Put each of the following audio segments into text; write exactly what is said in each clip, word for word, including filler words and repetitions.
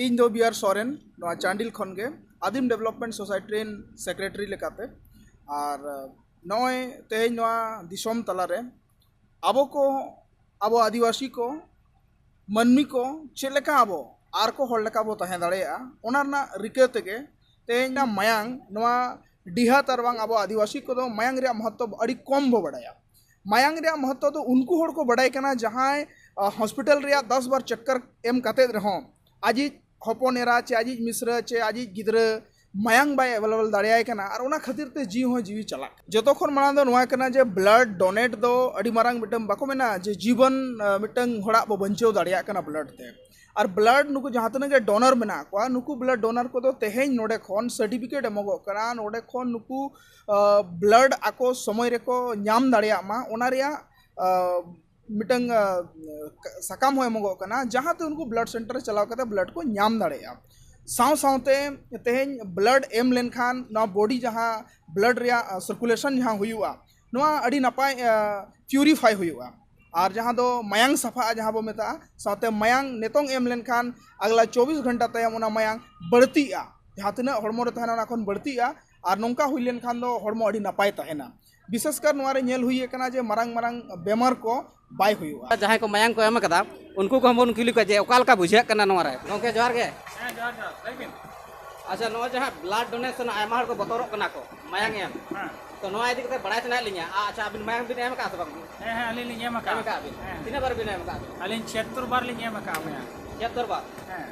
ᱤᱧ ᱫᱚ B R Soren, ᱱᱚᱣᱟ ᱪᱟᱱᱰᱤᱞ ᱠᱷᱚᱱ ᱜᱮ ᱟᱹᱫᱤᱢ ᱰᱮᱵᱷᱞᱚᱯᱢᱮᱱᱴ ᱥᱳᱥᱟᱭᱴᱤ ᱨᱮᱱ ᱥᱮᱠᱨᱮᱴᱟᱨᱤ ᱞᱮᱠᱟᱛᱮ᱾ ᱟᱨ ᱱᱚᱜᱼᱚᱭ ᱛᱮᱦᱮᱧ ᱱᱚᱣᱟ ᱫᱤᱥᱚᱢ ᱛᱟᱞᱟᱨᱮ ᱟᱵᱚ ᱠᱚ, ᱟᱵᱚ ᱟᱹᱫᱤᱵᱟᱹᱥᱤ ᱠᱚ, ᱢᱟᱹᱱᱢᱤ ᱠᱚ ᱪᱮᱫ ᱞᱮᱠᱟ ᱟᱵᱚ ᱟᱨ ᱠᱚ ᱦᱚᱲ ᱞᱮᱠᱟ ᱵᱚ ᱛᱟᱦᱮᱸ ᱫᱟᱲᱮᱭᱟᱜᱼᱟ, ᱚᱱᱟ ᱨᱮᱱᱟᱜ ᱨᱤᱠᱟᱹ ᱛᱮᱜᱮ ᱛᱮᱦᱮᱧ ᱚᱱᱟ ᱢᱟᱭᱟᱝ ᱱᱚᱣᱟ ᱰᱤᱦᱟᱹᱛ ᱟᱨ ᱵᱟᱝ ᱟᱵᱚ ᱟᱹᱫᱤᱵᱟᱹᱥᱤ ᱠᱚᱫᱚ ᱢᱟᱭᱟᱝ ᱨᱮᱭᱟᱜ ᱢᱚᱦᱚᱛᱛᱚ ᱟᱹᱰᱤ ᱠᱚᱢ ᱵᱚ ᱵᱟᱰᱟᱭᱟ᱾ ᱢᱟᱭᱟᱝ ᱨᱮᱭᱟᱜ ᱢᱚᱦᱚᱛᱛᱚ ᱫᱚ ᱩᱱᱠᱩ ᱦᱚᱲ ᱠᱚ ᱵᱟᱰᱟᱭ ᱠᱟᱱᱟ, ᱡᱟᱦᱟᱸᱭ, ᱟ, ᱦᱚᱥᱯᱤᱴᱟᱞ ᱨᱮᱭᱟᱜ ᱫᱚᱥ ᱵᱟᱨ ᱪᱚᱠᱠᱚᱨ ᱮᱢ ᱠᱟᱛᱮᱫ ᱨᱮᱦᱚᱸ ᱟᱡᱤᱡ ᱦᱚᱯᱚᱱ ᱮᱨᱟ ᱪᱮ ᱟᱡᱤᱡ ᱢᱤᱥᱨᱟ ᱪᱮ ᱟᱡᱤᱡ ᱜᱤᱫᱽᱨᱟᱹ ᱢᱟᱭᱟᱝ ᱵᱟᱭ ᱮᱵᱮᱞᱮᱵᱮᱞ ᱫᱟᱲᱮᱭᱟᱭ ᱠᱟᱱᱟ, ᱟᱨ ᱚᱱᱟ ᱠᱷᱟᱹᱛᱤᱨ ᱛᱮ ᱡᱤᱣᱤ ᱦᱚᱸ ᱡᱤᱣᱤ ᱪᱟᱞᱟᱜ ᱠᱟᱱᱟ᱾ ᱡᱚᱛᱚ ᱠᱷᱚᱱ ᱢᱟᱲᱟᱝ ᱫᱚ ᱱᱚᱣᱟ ᱠᱟᱱᱟ ᱡᱮ ᱵᱞᱟᱰ ᱰᱳᱱᱮᱴ ᱫᱚ ᱟᱹᱰᱤ ᱢᱟᱨᱟᱝ ᱢᱤᱫᱴᱟᱝ, ᱵᱟᱠᱚ ᱢᱮᱱᱟ ᱡᱮ ᱡᱤᱵᱚᱱ, ᱟ, ᱢᱤᱫᱴᱟᱝ ᱦᱚᱲᱟᱜ ᱵᱚ ᱵᱟᱧᱪᱟᱣ ᱫᱟᱲᱮᱭᱟᱜ ᱠᱟᱱᱟ ᱵᱞᱟᱰ ᱛᱮ᱾ ᱟᱨ ᱵᱞᱟᱰ ᱱᱩᱠᱩ ᱡᱟᱦᱟᱸ ᱛᱤᱱᱟᱹᱜ ᱜᱮ ᱰᱳᱱᱟᱨ ᱢᱮᱱᱟᱜ ᱠᱚᱣᱟ, ᱱᱩᱠᱩ ᱵᱞᱟᱰ ᱰᱳᱱᱟᱨ ᱠᱚᱫᱚ ᱛᱮᱦᱮᱧ ᱱᱚᱰᱮ ᱠᱷᱚᱱ ᱥᱟᱨᱴᱤᱯᱷᱤᱠᱮᱴ ᱮᱢᱚᱜᱚᱜ ᱠᱟᱱᱟ, ᱱᱚᱰᱮ ᱠᱷᱚᱱ ᱱᱩᱠᱩ, ᱟ, ᱵᱞᱟᱰ ᱟᱠᱚ ᱥᱚᱢᱚᱭ ᱨᱮᱠᱚ ᱧᱟᱢ ᱫᱟᱲᱮᱭᱟᱜ ᱢᱟ, ᱚᱱᱟ ᱨᱮᱭᱟᱜ, ᱟ, ᱢᱤᱫᱴᱟᱝ, ᱟ, ᱥᱟᱠᱟᱢ ᱦᱚᱸ ᱮᱢᱚᱜᱚᱜ ᱠᱟᱱᱟ, ᱡᱟᱦᱟᱸ ᱛᱮ ᱩᱱᱠᱩ ᱵᱞᱟᱰ ᱥᱮᱱᱴᱟᱨ ᱨᱮ ᱪᱟᱞᱟᱣ ᱠᱟᱛᱮ ᱵᱞᱟᱰ ᱠᱚ ᱧᱟᱢ ᱫᱟᱲᱮᱭᱟᱜᱼᱟ᱾ ᱥᱟᱶ ᱥᱟᱶᱛᱮ ᱛᱮᱦᱮᱧ ᱵᱞᱟᱰ ᱮᱢ ᱞᱮᱱᱠᱷᱟᱱ ᱱᱚᱣᱟ ᱵᱚᱰᱤ ᱡᱟᱦᱟᱸ ᱵᱞᱟᱰ ᱨᱮᱭᱟᱜ, ᱟ, ᱥᱟᱨᱠᱩᱞᱮᱥᱚᱱ ᱡᱟᱦᱟᱸ ᱦᱩᱭᱩᱜᱼᱟ, ᱱᱚᱣᱟ ᱟᱹᱰᱤ ᱱᱟᱯᱟᱭ, ᱟ, ᱯᱤᱭᱩᱨᱤᱯᱷᱟᱭ ᱦᱩᱭᱩᱜᱼᱟ᱾ ᱟᱨ ᱡᱟᱦᱟᱸ ᱫᱚ ᱢᱟᱭᱟᱝ ᱥᱟᱯᱷᱟᱜᱼᱟ, ᱡᱟᱦᱟᱸ ᱵᱚ ᱢᱮᱛᱟᱜᱼᱟ, ᱥᱟᱶᱛᱮ ᱢᱟᱭᱟᱝ ᱱᱤᱛᱚᱝ ᱮᱢ ᱞᱮᱱᱠᱷᱟᱱ ᱟᱜᱽᱞᱟ ᱪᱚᱵᱵᱤᱥ ᱜᱷᱚᱱᱴᱟ ᱛᱟᱭᱚᱢ ᱚᱱᱟ ᱢᱟᱭᱟᱝ ᱵᱟᱹᱲᱛᱤᱜᱼᱟ, ᱡᱟᱦᱟᱸ ᱛᱤᱱᱟᱹᱜ ᱦᱚᱲᱢᱚ ᱨᱮ ᱛᱟᱦᱮᱱᱟ ᱚᱱᱟ ᱠᱷᱚᱱ ᱵᱟᱹᱲᱛᱤᱜᱼᱟ᱾ ᱟᱨ ᱱᱚᱝᱠᱟ ᱦᱩᱭ ᱞᱮᱱᱠᱷᱟᱱ ᱫᱚ ᱦᱚᱲᱢᱚ ᱟᱹᱰᱤ ᱱᱟᱯᱟᱭ ᱛᱟᱦᱮᱱᱟ᱾ ᱵᱤᱥᱮᱥ ᱠᱟᱨ ᱱᱚᱣᱟ ᱨᱮ ᱧᱮᱞ ᱦᱩᱭ ᱟᱠᱟᱱᱟ ᱡᱮ ᱢᱟᱨᱟᱝ ᱢᱟᱨᱟᱝ ᱵᱮᱢᱟᱨ ᱠᱚ ᱵᱟᱭ ᱦᱩᱭᱩᱜᱼᱟ᱾ ᱡᱟᱦᱟᱸᱭ ᱠᱚ ᱢᱟᱭᱟᱝ ᱠᱚ ᱮᱢ ᱟᱠᱟᱫᱟ, ᱩᱱᱠᱩ ᱠᱚᱦᱚᱸ ᱵᱚᱱ ᱠᱩᱞᱤ ᱠᱚᱣᱟ ᱡᱮ ᱚᱠᱟ ᱞᱮᱠᱟ ᱵᱩᱡᱷᱟᱹᱜ ᱠᱟᱱᱟ ᱱᱚᱣᱟ ᱨᱮ᱾ ᱜᱚᱢᱠᱮ, ᱡᱚᱦᱟᱨ ᱜᱮ᱾ ᱦᱮᱸ, ᱡᱚᱦᱟᱨ, ᱡᱚᱦᱟᱨ᱾ ᱞᱟᱹᱭ ᱵᱤᱱ᱾ ᱟᱪᱪᱷᱟ, ᱱᱚᱣᱟ ᱡᱟᱦᱟᱸ ᱵᱞᱟᱰ ᱰᱳᱱᱮᱥᱚᱱ ᱟᱭᱢᱟ ᱦᱚᱲ ᱠᱚ ᱵᱚᱛᱚᱨᱚᱜ ᱠᱟᱱᱟ ᱠᱚ ᱢᱟᱭᱟᱝ ᱮᱢ, ᱦᱮᱸ᱾ ᱛᱚ ᱱᱚᱣᱟ ᱤᱫᱤ ᱠᱟᱛᱮ ᱵᱟᱲᱟᱭ ᱥᱟᱱᱟᱭᱮᱫ ᱞᱤᱧᱟ, ᱟ-, ᱟᱪᱪᱷᱟ, ᱟᱹᱵᱤᱱ ᱢᱟᱭᱟᱝ ᱵᱤᱱ ᱮᱢ ᱟᱠᱟᱫᱼᱟ ᱥᱮ ᱵᱟᱝ? ᱦᱮᱸ, ᱦᱮᱸ, ᱟᱹᱞᱤᱧ ᱞᱤᱧ ᱮᱢ ᱟᱠᱟᱫᱼᱟ᱾ ᱮᱢ ᱟᱠᱟᱫ ᱵᱤᱱ? ᱦᱮᱸ᱾ ᱛᱤᱱᱟᱹᱜ ᱵᱟᱨ ᱵᱤᱱ ᱮᱢ ᱟᱠᱟᱫ ᱵᱤᱱ? ᱟᱹᱞᱤᱧ ᱪᱷᱤᱭᱟᱛᱛᱚᱨ ᱵᱟᱨ ᱞᱤᱧ ᱮᱢ ᱟᱠᱟᱫᱼᱟ ᱢᱟᱭᱟᱝ᱾ ᱪᱷᱤᱭᱟᱛᱛᱚᱨ ᱵᱟᱨ? ᱦᱮᱸ᱾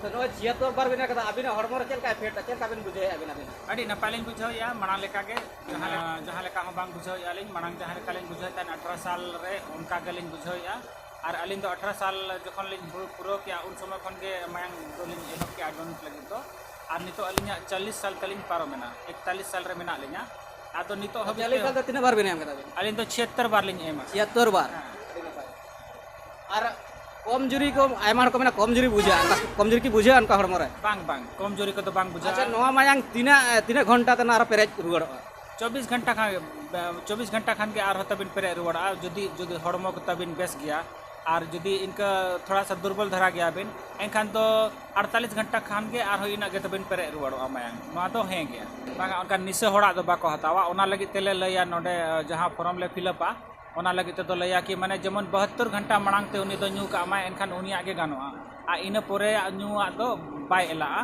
ᱛᱚ ᱱᱚᱜᱼᱚᱭ ᱪᱷᱤᱭᱟᱛᱛᱚᱨ ᱵᱟᱨ ᱵᱤᱱ ᱮᱢ ᱟᱠᱟᱫᱟ, ᱟᱹᱵᱤᱱᱟᱜ ᱦᱚᱲᱢᱚ ᱨᱮ ᱪᱮᱫ ᱞᱮᱠᱟ ᱮᱯᱷᱮᱠᱴ, ᱪᱮᱫ ᱞᱮᱠᱟ ᱵᱤᱱ ᱵᱩᱡᱷᱟᱹᱣᱮᱫᱼᱟ ᱟᱹᱵᱤᱱ ᱟᱹᱵᱤᱱ? ᱟᱹᱰᱤ ᱱᱟᱯᱟᱭ ᱞᱤᱧ ᱵᱩᱡᱷᱟᱹᱣᱮᱫᱼᱟ, ᱢᱟᱲᱟᱝ ᱞᱮᱠᱟ ᱜᱮ᱾ ᱡᱟᱦᱟᱸ, ᱡᱟᱦᱟᱸ ᱞᱮᱠᱟ ᱦᱚᱸ ᱵᱟᱝ ᱵᱩᱡᱷᱟᱹᱣᱮᱫᱼᱟ ᱞᱤᱧ, ᱢᱟᱲᱟᱝ ᱡᱟᱦᱟᱸ ᱞᱮᱠᱟ ᱞᱤᱧ ᱵᱩᱡᱷᱟᱹᱣᱮᱫ ᱛᱟᱦᱮᱸᱫ ᱟᱴᱷᱨᱚ ᱥᱟᱞ ᱨᱮ, ᱚᱱᱠᱟ ᱜᱮᱞᱤᱧ ᱵᱩᱡᱷᱟᱹᱣᱮᱫᱼᱟ᱾ ᱟᱨ ᱟᱹᱞᱤᱧ ᱫᱚ ᱟᱴᱷᱨᱚ ᱥᱟᱞ ᱡᱚᱠᱷᱚᱱ ᱞᱤᱧ ᱦᱩᱲᱩ ᱯᱩᱨᱟᱹᱣ ᱠᱮᱜᱼᱟ, ᱩᱱ ᱥᱚᱢᱚᱭ ᱠᱷᱚᱱ ᱜᱮ ᱢᱟᱭᱟᱝ ᱫᱚᱞᱤᱧ ᱮᱦᱚᱵ ᱠᱮᱜᱼᱟ ᱰᱳᱱᱮᱴ ᱞᱟᱹᱜᱤᱫ ᱫᱚ᱾ ᱟᱨ ᱱᱤᱛᱚᱜ ᱟᱹᱞᱤᱧᱟᱜ ᱪᱚᱞᱞᱤᱥ ᱥᱟᱞ ᱛᱟᱹᱞᱤᱧ ᱯᱟᱨᱚᱢᱮᱱᱟ, ᱮᱠᱛᱟᱞᱤᱥ ᱥᱟᱞ ᱨᱮ ᱢᱮᱱᱟᱜ ᱞᱤᱧᱟ᱾ ᱟᱫᱚ ᱱᱤᱛᱚᱜ ᱦᱟᱹᱵᱤᱡ ᱪᱚᱞᱞᱤᱥ ᱛᱮ ᱥᱟᱞ ᱫᱚ ᱛᱤᱱᱟᱹᱜ ᱵᱟᱨ ᱵᱤᱱ ᱮᱢ ᱠᱟᱫᱟ ᱵᱤᱱ? ᱟᱹᱞᱤᱧ ᱫᱚ ᱪᱷᱤᱭᱟᱛᱛᱚᱨ ᱵᱟᱨ ᱞᱤᱧ ᱮᱢᱟ᱾ ᱪᱷᱤᱭᱟᱛᱛᱚᱨ ᱵᱟᱨ? ᱦᱮᱸ᱾ ᱟᱹᱰᱤ ᱱᱟᱯᱟᱭ᱾ ᱟᱨ ᱠᱚᱢᱡᱩᱨᱤ ᱠᱚ, ᱟᱭᱢᱟ ᱦᱚᱲ ᱠᱚ ᱢᱮᱱᱟ ᱠᱚᱢᱡᱩᱨᱤ ᱵᱩᱡᱷᱟᱹᱜᱼᱟ, ᱚᱱᱠᱟ ᱠᱚᱢᱡᱩᱨᱤ ᱠᱤ ᱵᱩᱡᱷᱟᱹᱜᱼᱟ ᱚᱱᱠᱟ ᱦᱚᱲᱢᱚ ᱨᱮ? ᱵᱟᱝ, ᱵᱟᱝ, ᱠᱚᱢᱡᱩᱨᱤ ᱠᱚᱫᱚ ᱵᱟᱝ ᱵᱩᱡᱷᱟᱹᱜᱼᱟ᱾ ᱟᱪᱪᱷᱟ, ᱱᱚᱣᱟ ᱢᱟᱭᱟᱝ ᱛᱤᱱᱟᱹᱜ, ᱛᱤᱱᱟᱹᱜ ᱜᱷᱚᱱᱴᱟ ᱛᱮ ᱱᱚᱣᱟ ᱨᱮ ᱯᱮᱨᱮᱡ ᱨᱩᱣᱟᱹᱲᱚᱜᱼᱟ? ᱪᱚᱵᱵᱤᱥ ᱜᱷᱚᱱᱴᱟ ᱠᱷᱟᱱ, ᱪᱚᱵᱵᱤᱥ ᱜᱷᱚᱱᱴᱟ ᱠᱷᱟᱱ ᱜᱮ ᱟᱨᱦᱚᱸ ᱛᱟᱵᱤᱱ ᱯᱮᱨᱮᱡ ᱨᱩᱣᱟᱹᱲᱚᱜᱼᱟ, ᱡᱩᱫᱤ, ᱡᱩᱫᱤ ᱦᱚᱲᱢᱚ ᱠᱚ ᱛᱟᱵᱤᱱ ᱵᱮᱥ ᱜᱮᱭᱟ᱾ ᱟᱨ ᱡᱩᱫᱤ ᱤᱱᱠᱟᱹ ᱛᱷᱚᱲᱟ ᱥᱟ ᱫᱩᱨᱵᱚᱞ ᱫᱷᱟᱨᱟ ᱜᱮᱭᱟ ᱵᱤᱱ, ᱮᱱᱠᱷᱟᱱ ᱫᱚ ᱟᱴᱛᱟᱞᱤᱥ ᱜᱷᱚᱱᱴᱟ ᱠᱷᱟᱱ ᱜᱮ ᱟᱨᱦᱚᱸ ᱤᱱᱟᱹᱜ ᱜᱮ ᱛᱟᱵᱤᱱ ᱯᱮᱨᱮᱡ ᱨᱩᱣᱟᱹᱲᱚᱜᱼᱟ ᱢᱟᱭᱟᱝ᱾ ᱱᱚᱣᱟ ᱫᱚ ᱦᱮᱸ ᱜᱮᱭᱟ, ᱵᱟᱝᱟ ᱚᱱᱠᱟ ᱱᱤᱥᱟᱹ ᱦᱚᱲᱟᱜ ᱫᱚ ᱵᱟᱠᱚ ᱦᱟᱛᱟᱣᱟ᱾ ᱚᱱᱟ ᱞᱟᱹᱜᱤᱫ ᱛᱮᱞᱮ ᱞᱟᱹᱭᱟ ᱱᱚᱰᱮ ᱡᱟᱦᱟᱸ ᱯᱷᱚᱨᱚᱢ ᱞᱮ ᱯᱷᱤᱞᱟᱯᱟ, ᱚᱱᱟ ᱞᱟᱹᱜᱤᱫ ᱛᱮᱫᱚ ᱞᱟᱹᱭᱟ ᱠᱤ ᱢᱟᱱᱮ ᱡᱮᱢᱚᱱ ᱵᱟᱦᱟᱛᱛᱳᱨ ᱜᱷᱚᱱᱴᱟ ᱢᱟᱲᱟᱝ ᱛᱮ ᱩᱱᱤ ᱫᱚ ᱧᱩ ᱠᱟᱜ ᱢᱟᱭ, ᱮᱱᱠᱷᱟᱱ ᱩᱱᱤᱭᱟᱜ ᱜᱮ ᱜᱟᱱᱚᱜᱼᱟ᱾ ᱟᱨ ᱤᱱᱟᱹ ᱯᱚᱨᱮ ᱧᱩᱣᱟᱜ ᱫᱚ ᱵᱟᱭ ᱮᱞᱟᱜᱼᱟ᱾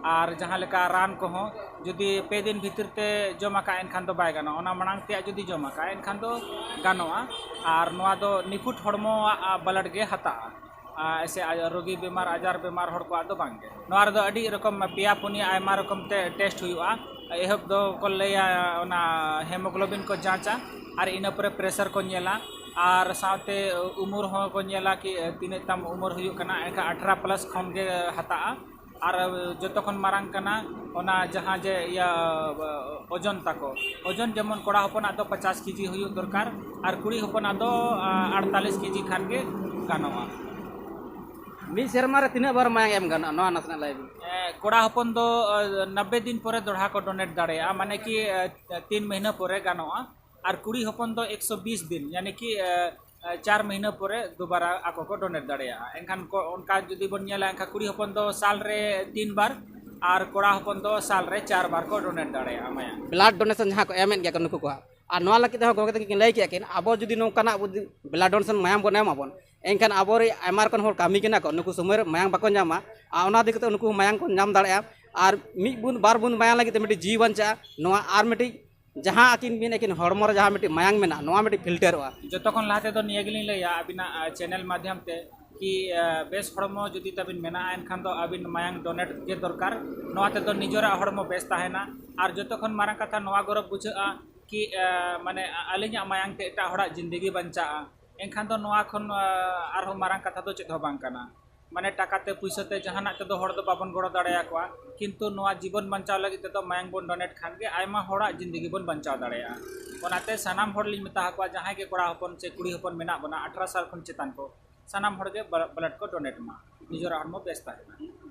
ᱟᱨ ᱡᱟᱦᱟᱸ ᱞᱮᱠᱟ ᱨᱟᱱ ᱠᱚᱦᱚᱸ ᱡᱩᱫᱤ ᱯᱮ ᱫᱤᱱ ᱵᱷᱤᱛᱤᱨ ᱛᱮ ᱡᱚᱢ ᱟᱠᱟᱫ, ᱮᱱᱠᱷᱟᱱ ᱫᱚ ᱵᱟᱭ ᱜᱟᱱᱚᱜᱼᱟ᱾ ᱚᱱᱟ ᱢᱟᱲᱟᱝ ᱛᱮᱭᱟᱜ ᱡᱩᱫᱤ ᱡᱚᱢ ᱟᱠᱟᱫ, ᱮᱱᱠᱷᱟᱱ ᱫᱚ ᱜᱟᱱᱚᱜᱼᱟ᱾ ᱟᱨ ᱱᱚᱣᱟ ᱫᱚ ᱱᱤᱯᱷᱩᱴ ᱦᱚᱲᱢᱚᱣᱟᱜ ᱵᱞᱟᱰ ᱜᱮ ᱦᱟᱛᱟᱜᱼᱟ᱾ ᱟᱨ ᱥᱮ ᱟᱡ ᱨᱳᱜᱤ ᱵᱮᱢᱟᱨ, ᱟᱡᱟᱨ ᱵᱮᱢᱟᱨ ᱦᱚᱲ ᱠᱚᱣᱟᱜ ᱫᱚ ᱵᱟᱝ ᱜᱮ᱾ ᱱᱚᱣᱟ ᱨᱮᱫᱚ ᱟᱹᱰᱤ ᱨᱚᱠᱚᱢ, ᱯᱮᱭᱟ ᱯᱩᱱᱭᱟ ᱟᱭᱢᱟ ᱨᱚᱠᱚᱢ ᱛᱮ ᱴᱮᱥᱴ ᱦᱩᱭᱩᱜᱼᱟ᱾ ᱮᱦᱚᱵ ᱫᱚ ᱠᱚ ᱞᱟᱹᱭᱟ ᱚᱱᱟ ᱦᱮᱢᱳᱜᱞᱳᱵᱤᱱ ᱠᱚ ᱡᱟᱸᱪᱟ, ᱟᱨ ᱤᱱᱟᱹ ᱯᱚᱨᱮ ᱯᱨᱮᱥᱟᱨ ᱠᱚ ᱧᱮᱞᱟ, ᱟᱨ ᱥᱟᱶᱛᱮ ᱩᱢᱩᱨ ᱦᱚᱸ ᱠᱚ ᱧᱮᱞᱟ ᱠᱤ ᱛᱤᱱᱟᱹᱜ ᱛᱟᱢ ᱩᱢᱩᱨ ᱦᱩᱭᱩᱜ ᱠᱟᱱᱟ, ᱮᱱᱠᱷᱟᱱ ᱟᱴᱷᱨᱚ ᱯᱞᱟᱥ ᱠᱷᱚᱱ ᱜᱮ ᱦᱟᱛᱟᱜᱼᱟ᱾ ᱟᱨ ᱡᱚᱛᱚ ᱠᱷᱚᱱ ᱢᱟᱨᱟᱝ ᱠᱟᱱᱟ ᱚᱱᱟ ᱡᱟᱦᱟᱸ ᱡᱮ ᱤᱭᱟᱹ ᱳᱡᱚᱱ ᱛᱟᱠᱚ, ᱳᱡᱚᱱ ᱡᱮᱢᱚᱱ ᱠᱚᱲᱟ ᱦᱚᱯᱚᱱᱟᱜ ᱫᱚ ᱯᱚᱪᱟᱥ ᱠᱮᱡᱤ ᱦᱩᱭᱩᱜ ᱫᱚᱨᱠᱟᱨ, ᱟᱨ ᱠᱩᱲᱤ ᱦᱚᱯᱚᱱᱟᱜ ᱫᱚ ᱟᱴᱛᱟᱞᱤᱥ ᱠᱮᱡᱤ ᱠᱷᱟᱱ ᱜᱮ ᱜᱟᱱᱚᱜᱼᱟ᱾ ᱢᱤᱫ ᱥᱮᱨᱢᱟ ᱨᱮ ᱛᱤᱱᱟᱹᱜ ᱵᱟᱨ ᱢᱟᱭᱟᱝ ᱮᱢ ᱜᱟᱱᱚᱜᱼᱟ, ᱱᱚᱣᱟ ᱱᱟᱥᱮᱱᱟᱜ ᱞᱟᱹᱭ ᱵᱤᱱ᱾ ᱮ, ᱠᱚᱲᱟ ᱦᱚᱯᱚᱱ ᱫᱚ ᱱᱚᱵᱵᱳᱭ ᱫᱤᱱ ᱯᱚᱨᱮ ᱫᱚᱲᱦᱟ ᱠᱚ ᱰᱳᱱᱮᱴ ᱫᱟᱲᱮᱭᱟᱜᱼᱟ, ᱢᱟᱱᱮ ᱠᱤ ᱮ, ᱛᱤᱱ ᱢᱟᱹᱦᱱᱟᱹ ᱯᱚᱨᱮ ᱜᱟᱱᱚᱜᱼᱟ᱾ ᱟᱨ ᱠᱩᱲᱤ ᱦᱚᱯᱚᱱ ᱫᱚ ᱮᱠᱥᱚ ᱵᱤᱥ ᱫᱤᱱ, ᱭᱟᱱᱤ ᱠᱤ ᱮ, ᱮ, ᱪᱟᱨ ᱢᱟᱹᱦᱱᱟᱹ ᱯᱚᱨᱮ ᱫᱩᱵᱟᱨᱟ ᱟᱠᱚ ᱠᱚ ᱰᱳᱱᱮᱴ ᱫᱟᱲᱮᱭᱟᱜᱼᱟ᱾ ᱮᱱᱠᱷᱟᱱ ᱠᱚ, ᱚᱱᱠᱟ ᱡᱩᱫᱤ ᱵᱚᱱ ᱧᱮᱞᱟ, ᱮᱱᱠᱷᱟᱱ ᱠᱩᱲᱤ ᱦᱚᱯᱚᱱ ᱫᱚ ᱥᱟᱞ ᱨᱮ ᱛᱤᱱ ᱵᱟᱨ, ᱟᱨ ᱠᱚᱲᱟ ᱦᱚᱯᱚᱱ ᱫᱚ ᱥᱟᱞ ᱨᱮ ᱪᱟᱨ ᱵᱟᱨ ᱠᱚ ᱰᱳᱱᱮᱴ ᱫᱟᱲᱮᱭᱟᱜᱼᱟ ᱢᱟᱭᱟᱢ᱾ ᱵᱞᱟᱰ ᱰᱳᱱᱮᱥᱚᱱ ᱡᱟᱦᱟᱸ ᱠᱚ ᱮᱢᱮᱫ ᱜᱮᱭᱟ ᱠᱚ ᱱᱩᱠᱩ ᱠᱚᱣᱟᱜ, ᱟᱨ ᱱᱚᱣᱟ ᱞᱟᱹᱜᱤᱫ ᱛᱮᱦᱚᱸ ᱜᱚᱢᱠᱮ ᱛᱟᱹᱠᱤᱱ ᱠᱤᱱ ᱞᱟᱹᱭ ᱠᱮᱫᱼᱟ ᱠᱤᱱ, ᱟᱵᱚ ᱡᱩᱫᱤ ᱱᱚᱝᱠᱟᱱᱟᱜ ᱵᱚ ᱡᱩᱫᱤ ᱵᱞᱟᱰ ᱰᱳᱱᱮᱥᱚᱱ ᱢᱟᱭᱟᱢ ᱵᱚᱱ ᱮᱢᱟ ᱵᱚᱱ, ᱮᱱᱠᱷᱟᱱ ᱟᱵᱚᱨᱮᱱ ᱟᱭᱢᱟ ᱨᱚᱠᱚᱢ ᱦᱚᱲ ᱠᱟᱹᱢᱤ ᱠᱟᱱᱟ ᱠᱚ, ᱱᱩᱠᱩ ᱥᱚᱢᱚᱭ ᱨᱮ ᱢᱟᱭᱟᱢ ᱵᱟᱠᱚ ᱧᱟᱢᱟ᱾ ᱟᱨ ᱚᱱᱟ ᱤᱫᱤ ᱠᱟᱛᱮ ᱱᱩᱠᱩ ᱦᱚᱸ ᱢᱟᱭᱟᱢ ᱠᱚ ᱧᱟᱢ ᱫᱟᱲᱮᱭᱟᱜᱼᱟ᱾ ᱟᱨ ᱢᱤᱫ ᱵᱩᱸᱫ ᱵᱟᱨ ᱵᱩᱸᱫ ᱢᱟᱭᱟᱢ ᱞᱟᱹᱜᱤᱫ ᱛᱮ ᱢᱤᱫᱴᱤᱡ ᱡᱤᱣᱤ ᱵᱟᱧᱪᱟᱜᱼᱟ᱾ ᱱᱚᱣᱟ ᱟᱨ ᱢᱤᱫᱴᱤᱡ ᱡᱟᱦᱟᱸ ᱟᱹᱠᱤᱱ ᱢᱮᱱᱮᱫ ᱠᱤᱱ ᱦᱚᱲᱢᱚ ᱨᱮ ᱡᱟᱦᱟᱸ ᱢᱤᱫᱴᱤᱡ ᱢᱟᱭᱟᱢ ᱢᱮᱱᱟᱜᱼᱟ, ᱱᱚᱣᱟ ᱢᱤᱫᱴᱤᱡ ᱯᱷᱤᱞᱴᱟᱨᱚᱜᱼᱟ᱾ ᱡᱚᱛᱚ ᱠᱷᱚᱱ ᱞᱟᱦᱟ ᱛᱮᱫᱚ ᱱᱤᱭᱟᱹ ᱜᱮᱞᱤᱧ ᱞᱟᱹᱭᱟ ᱟᱹᱵᱤᱱᱟᱜ ᱪᱮᱱᱮᱞ ᱢᱟᱫᱽᱫᱷᱚᱢ ᱛᱮ ᱠᱤ ᱮ, ᱵᱮᱥ ᱦᱚᱲᱢᱚ ᱡᱩᱫᱤ ᱛᱟᱵᱤᱱ ᱢᱮᱱᱟᱜᱼᱟ, ᱮᱱᱠᱷᱟᱱ ᱫᱚ ᱟᱹᱵᱤᱱ ᱢᱟᱭᱟᱝ ᱰᱳᱱᱮᱴ ᱜᱮ ᱫᱚᱨᱠᱟᱨ᱾ ᱱᱚᱣᱟ ᱛᱮᱫᱚ ᱱᱤᱡᱮᱨᱟᱜ ᱦᱚᱲᱢᱚ ᱵᱮᱥ ᱛᱟᱦᱮᱱᱟ᱾ ᱟᱨ ᱡᱚᱛᱚ ᱠᱷᱚᱱ ᱢᱟᱨᱟᱝ ᱠᱟᱛᱷᱟ ᱱᱚᱣᱟ ᱜᱚᱨᱚᱵᱽ ᱵᱩᱡᱷᱟᱹᱜᱼᱟ ᱠᱤ ᱮ, ᱢᱟᱱᱮ ᱟ- ᱟᱹᱞᱤᱧᱟᱜ ᱢᱟᱭᱟᱝ ᱛᱮ ᱮᱴᱟᱜ ᱦᱚᱲᱟᱜ ᱡᱤᱱᱫᱮᱜᱤ ᱵᱟᱧᱪᱟᱜᱼᱟ᱾ ᱮᱱᱠᱷᱟᱱ ᱫᱚ ᱱᱚᱣᱟ ᱠᱷᱚᱱ ᱮ, ᱟᱨᱦᱚᱸ ᱢᱟᱨᱟᱝ ᱠᱟᱛᱷᱟ ᱫᱚ ᱪᱮᱫ ᱦᱚᱸ ᱵᱟᱝ ᱠᱟᱱᱟ᱾ ᱢᱟᱱᱮ ᱴᱟᱠᱟ ᱛᱮ ᱯᱩᱭᱥᱟᱹ ᱛᱮ ᱡᱟᱦᱟᱱᱟᱜ ᱛᱮᱫᱚ ᱦᱚᱲ ᱫᱚ ᱵᱟᱵᱚᱱ ᱜᱚᱲᱚ ᱫᱟᱲᱮᱭᱟᱠᱚᱣᱟ, ᱠᱤᱱᱛᱩ ᱱᱚᱣᱟ ᱡᱤᱵᱚᱱ ᱵᱟᱧᱪᱟᱣ ᱞᱟᱹᱜᱤᱫ ᱛᱮᱫᱚ ᱢᱟᱭᱟᱝ ᱵᱚᱱ ᱰᱳᱱᱮᱴ ᱠᱷᱟᱱ ᱜᱮ ᱟᱭᱢᱟ ᱦᱚᱲᱟᱜ ᱡᱤᱱᱫᱮᱜᱤ ᱵᱚᱱ ᱵᱟᱧᱪᱟᱣ ᱫᱟᱲᱮᱭᱟᱜᱼᱟ᱾ ᱚᱱᱟᱛᱮ ᱥᱟᱱᱟᱢ ᱦᱚᱲ ᱞᱤᱧ ᱢᱮᱛᱟ ᱟᱠᱚᱣᱟ, ᱡᱟᱦᱟᱸᱭ ᱜᱮ ᱠᱚᱲᱟ ᱦᱚᱯᱚᱱ ᱪᱮ ᱠᱩᱲᱤ ᱦᱚᱯᱚᱱ ᱢᱮᱱᱟᱜ ᱵᱚᱱᱟ ᱟᱴᱷᱨᱚ ᱥᱟᱞ ᱠᱷᱚᱱ ᱪᱮᱛᱟᱱ ᱠᱚ, ᱥᱟᱱᱟᱢ ᱦᱚᱲ ᱜᱮ ᱵᱞᱟᱰ ᱠᱚ ᱰᱳᱱᱮᱴ ᱢᱟ, ᱱᱤᱡᱮᱨᱟᱜ ᱦᱚᱲᱢᱚ ᱵᱮᱥ ᱛᱟᱦᱮᱱᱟ᱾